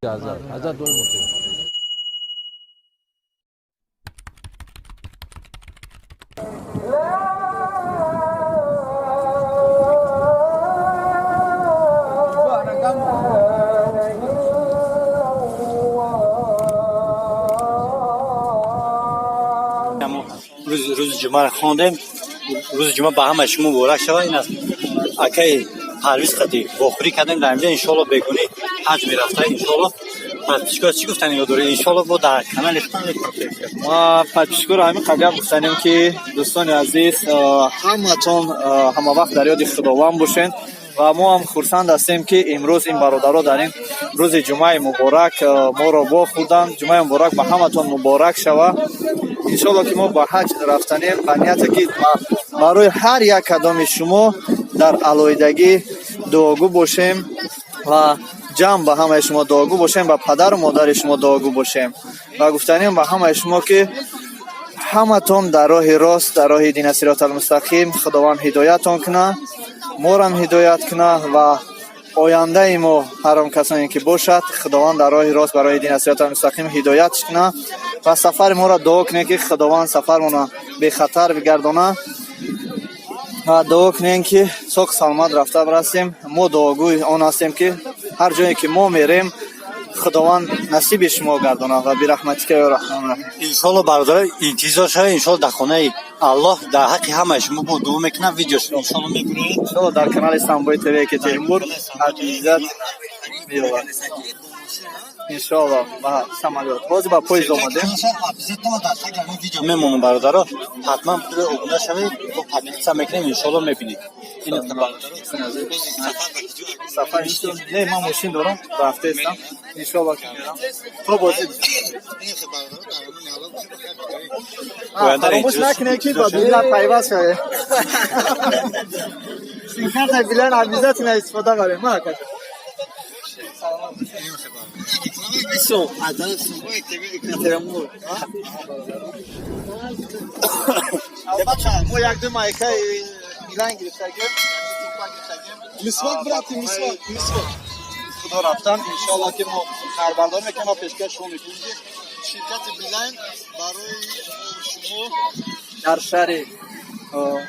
Ҳазрат дуо мекунем. Рӯзи ҷумъаро хондем. Рӯзи ҷумъа ба ҳамаи шумо муборак шавад. Ин аст акаи Парвиз қати вохӯрӣ кардем дар инҷа. Иншоалло бегунӣ ҳаҷ мерафта. Иншоалло подписчикоро чӣ гуфтани ёд доред? Иншоалло бо дар канали худтон мепартоед. Ма подписчикоро ҳамин қадр гуфтанем, ки дӯстони азиз, ҳаматон ҳама вақт дар ёди Худованд бошед ва мо ҳам хурсанд ҳастем, ки имрӯз ин бародаро дар ин рӯзи ҷумъаи муборак моро вохӯрданд. Ҷумъаи муборак ба ҳаматон муборак шавад. Иншоалло ки мо ба ҳаҷ рафтанем ба нияте ки барои ҳар як кадоми шумо дар алоҳидагӣ дуогӯ бошем ва ҷамъ ба ҳамаи шумо дуогӯ бошем, ба падару модари шумо дуогӯ бошем ва гуфтанем ба ҳамаи шумо, ки ҳаматон дар роҳи рост, дар роҳи дина сироталмустақим Худованд ҳидоятон кунад, морам ҳидоят кунад ва ояндаи мо ҳар он касоне ки бошад, Худованд дар роҳи рост, барои дина сироталмустақим ҳидоятш кунад ва сафари моро дуо кунем, ки Худованд сафармонро бехатар бигардонад ва дуо кунем, ки соқ саломат рафта бирасем. Мо дуогӯи он ҳастем, ки ҳар ҷое ки мо мерем, Худованд насиби шумо гардонад ва бирахматика ё раҳмон раҳим. Иншоалло, бародаро, интизор шавед. Иншоалло дар хонаи Аллоҳ дар ҳаққи ҳамаи шумо бо дуо мекунам, видеош иншоалло мебинед. Иншоалло дар канали Самбои ТВ Екатеринбург обязательно меёбад. Иншоалло ба самолёт, ҳозир ба поезд омадем. Обязательно дар таги ҳамин видео мемонам, бародаро, ҳатман обуна шавед, бо поделиться мекунем, иншоалло мебинед. Сафар не, ман мошин дорам, рафтаистам, иншоалло ки мерам то бозӣ. Фаромӯш накунед, ки ба Билайн пайваст шавед. Симкартаи Билайн обязательно истифода барем. Ма акаҷон. Всё, Албатта, мо як-ду майкаи Билайн гирифтагем. Мисвок, брати, мисвок, мисвок. Худо рафтан, иншоалло ки мо харбардор мекунем ва пешкаш шумо мекунем, ки ширкати Билайн барои шумо дар шаҳри,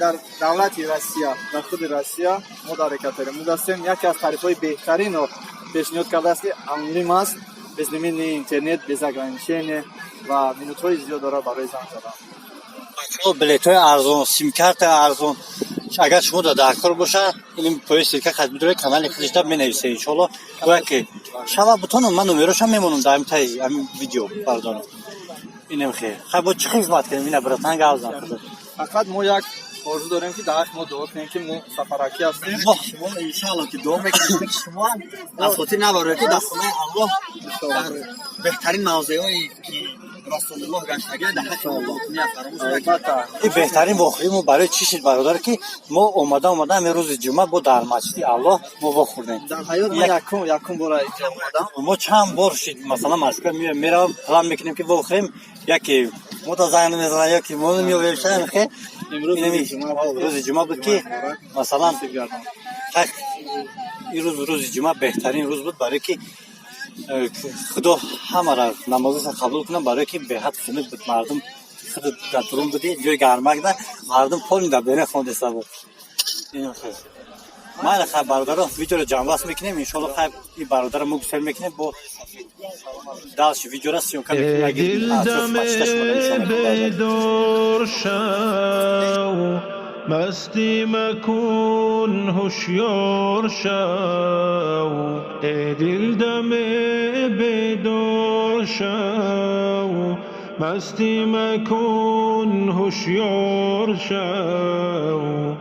дар давлати Россия, дар худи Россия, мо дар Екатеринбург ҳастем, яке аз тарифҳои беҳтаринро пешниҳод кардааст, ки аноним аст, безлимитный интернет, без ограничения ва минутҳои зиёд дорад барои занг задан. Билетҳои арзон, симкарта арзон. Агар шумо дар кор бошад, ин пои ссылка хат бидоред, канали худашда менависе. Иншоалло бояд ки шава бутонам, ман номерошам мемонам дар ҳамин таи ҳамин видео, бардорам. Инем хел хай, бо чӣ хизмат кунем? Ина братан, гап зан. Фақат мо як орзу дорем, ки дар ҳаққи мо дуо кунем, ки мо сафаракӣ ҳастем. Шумо иншоалло ки дуо мекунем, ки шумо ҳам аз хотир набаред, ки дар хонаи Аллоҳ, дар беҳтарин мавзеъҳое ки Расулуллоҳ гаштагӣ, дар ҳаққи мо дуо кунӣ, фаромӯш накунед. Ин беҳтарин вохӯрии мо барои чӣ шуд, бародар, ки мо омада омада ҳамин рӯзи ҷумъа бо дар масҷиди Аллоҳ мо вохӯрдем. Дар ҳаёт ман якум бора инҷо омадам. Мо чанд бор шид, масалан, Москва меравам, план мекунем, ки вохӯрем, яке мо да занг мезанад, ёки мо меоем. Хе, рӯзи ҷумъа буд, ки масалан ин рӯз, рӯзи ҷумъа беҳтарин рӯз буд, барое ки Худо ҳамаро намозаша қабул кунад, барое ки беҳад хунук буд, мардум худ дар турун будӣ, ҷои гармакда мардум полный дар берун хондеста буд. Майли, хай, бародаро, видеоро ҷамъбаст мекунем. Иншоалло, хай, ин бародаро мо гусел мекунем, бо дальше видеоро съёмка мекунем. مستی مکن، هوشیار شو، ای دل دم بیدار شو، مستی مکن، هوشیار شو،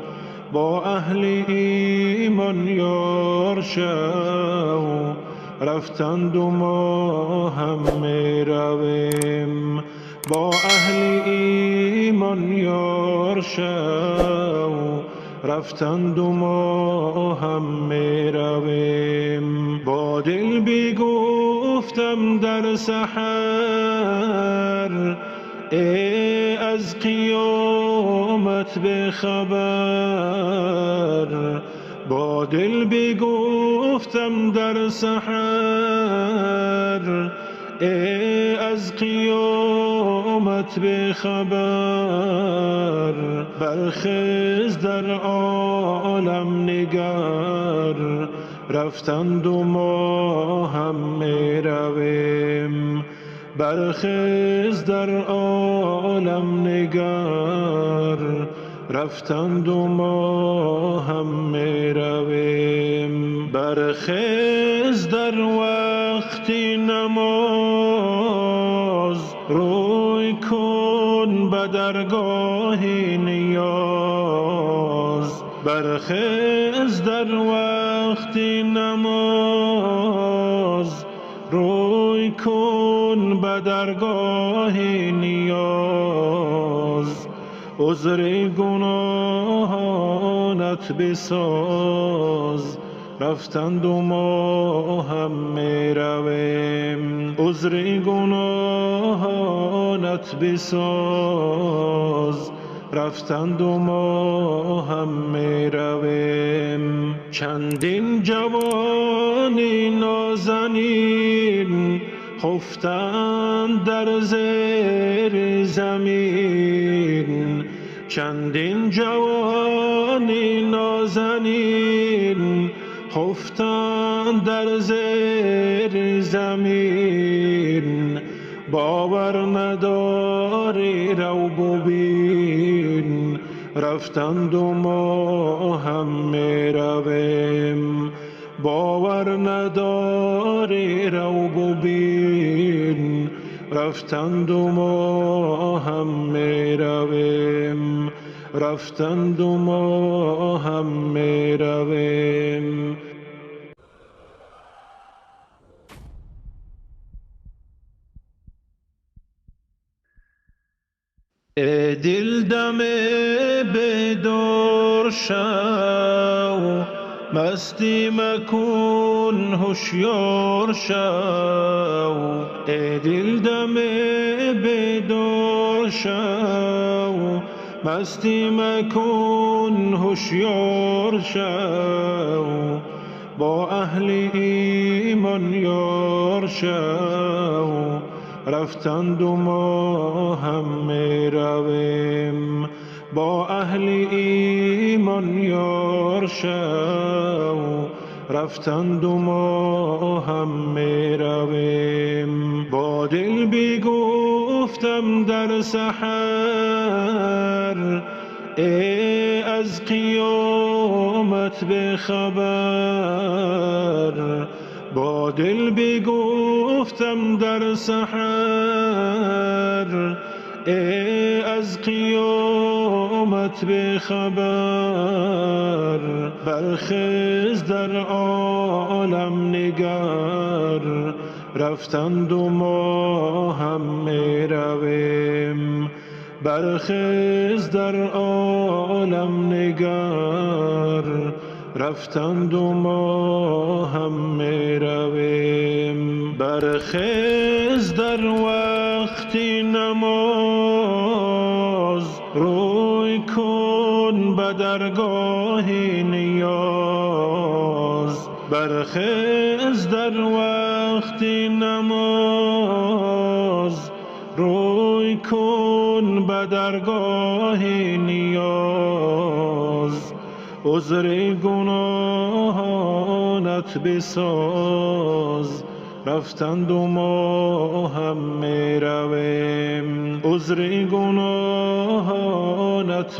با اهل ایمان یار شو. رفتند و ما هم می رویم، با اهل ایمان یار شو. رفتند و ما هم می رویم. با دل بگفتم در سحر، ای از قیامت به خبر، با با دل بگفتم در سحر ای از قیامت به خبر، برخیز در عالم نگر، رفتند و ما هم می رویم. برخیز در عالم نگر، رفتند و ما هم می رویم. برخیز در وقت نماز، روی کن به درگاه نیاز. برخیز در وقت نماز، روی کن به درگاه نیاز. عذر گناهانت بساز، رفتند و ما هم می رویم. عذر گناهانت بساز، رفتند و ما هم می رویم. چندین جوان نازنین خفتند در زیر زمین. چندین جوان نازنین خفتند در زیر زمین. باور نداری رو ببین، رفتند و ما هم می رویم. باور نداری رو ببین، رفتند و ما هم می رویم. رفتند و ما هم می رویم. ای دل دم بیدار شو، مستی مکن هوشیار شو. ای دل دم بیدار شو، مستی مکن هوشیار شو. با اهل ایمان یار شو، رفتند و ما هم می رویم. با اهل ایمان یار شو، رفتند و ما هم می رویم. با دل بگفتم در سحر ای از قیامت به خبر. با دل بگفتم در سحر ای از قیامت به خبر. برخیز در عالم نگر، رفتند و ما هم می رویم. برخیز در عالم نگر، رفتند و ما هم می رویم. برخیز در وقت نماز، روی کن به درگاه نیاز. برخیز در وقت نماز، روی کن به درگاه نیاز. عذر گناهانت بساز، رفتند و ما هم می رویم. عذر گناهانت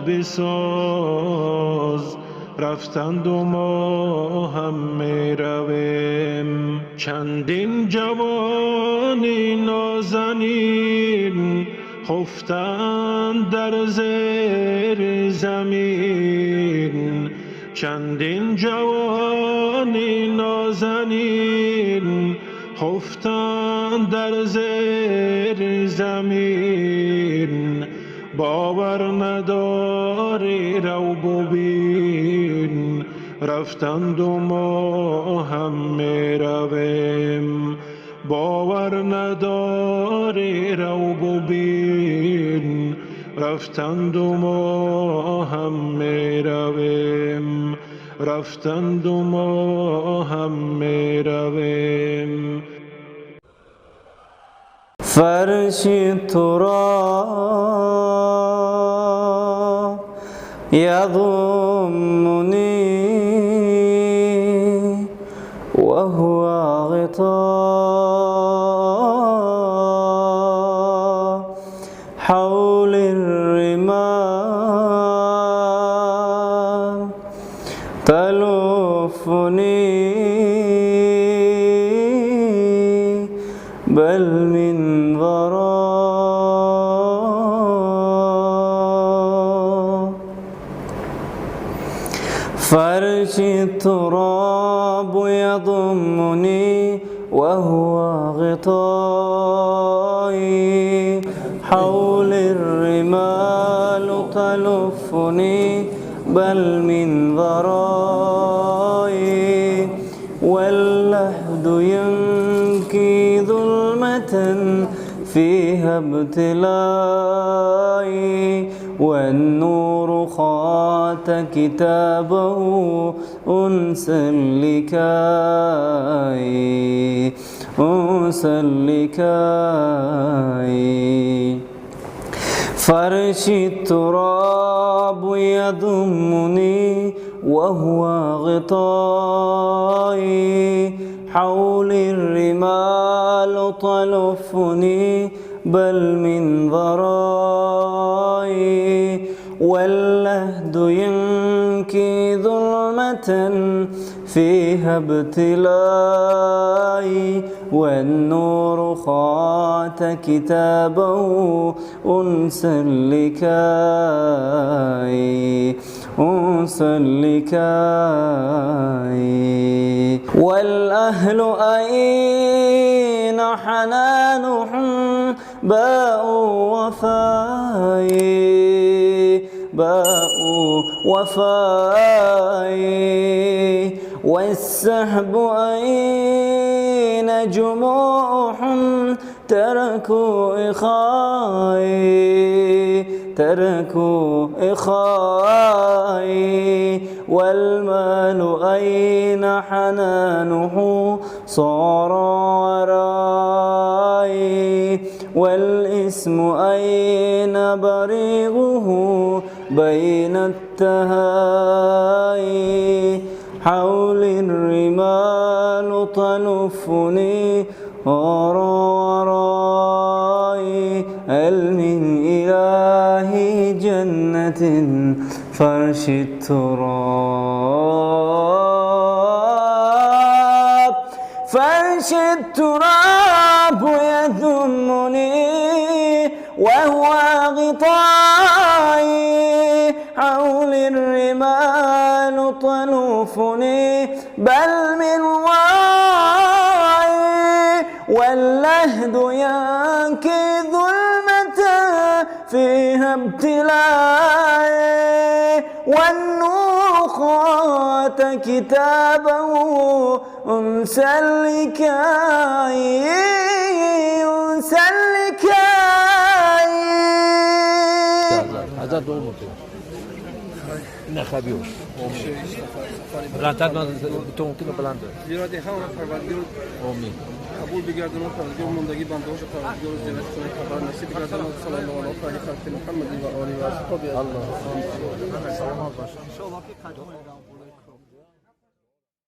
بساز، رفتند و ما هم می رویم. چندین جوان نازنین خفتند در زیر زمین. چندین جوان نازنین خفتند در زیر زمین. باور نداری رو ببین، رفتند و ما هم می رویم. باور نداری رو ببین، رفتند و ما هم می رویم. Рафтанд мо ҳам меравем. Фарши туро يضمني وهو غطاء حول الرمال تلفني بل من ذراء فرش التراب يضمني وهو غطائي حول الرمال تلفني بل من ذرائي واللحد ينكي ظلمة فيها ابتلائي والنور خات كتابه أنسا لكاي أنسا لكاي فرش التراب يضمني وهو غطائي حول الرمال تلفني بل من ذرائي واللهد ينكي ظلمة فيها ابتلائي والنور خات كتابه أنسا لكاي أنسا لكاي والأهل أين حنانهم باءوا وفاي باءوا وفاي والسحب أين جموعهم تركوا إخائي تركوا إخائي والمال أين حنانه صار ورائي والاسم أين بريغه بين التهائي حول الرمال تلفني ورائي هل من إله جنة فرش التراب فرش التراب يذمني وهو غطائي حول الرمال تلوفني بل من ورائي واللهد ينكي ظلمة فيها ابتلائي والنور خات كتابه أنسا لكاي أنسا لكاي. هذا دوم نخبیوش بلندتر من تو ممکنه بلنده زیرا هم پروردگار آمین قبول بگرداند پروردگار ماندگی بنده‌هاش پروردگار زیارت کنه خبر نصیب بگرداند صلی الله علیه و آله محمد و آله و اصحابه. الله سلامت باش ان شاء الله که قدم.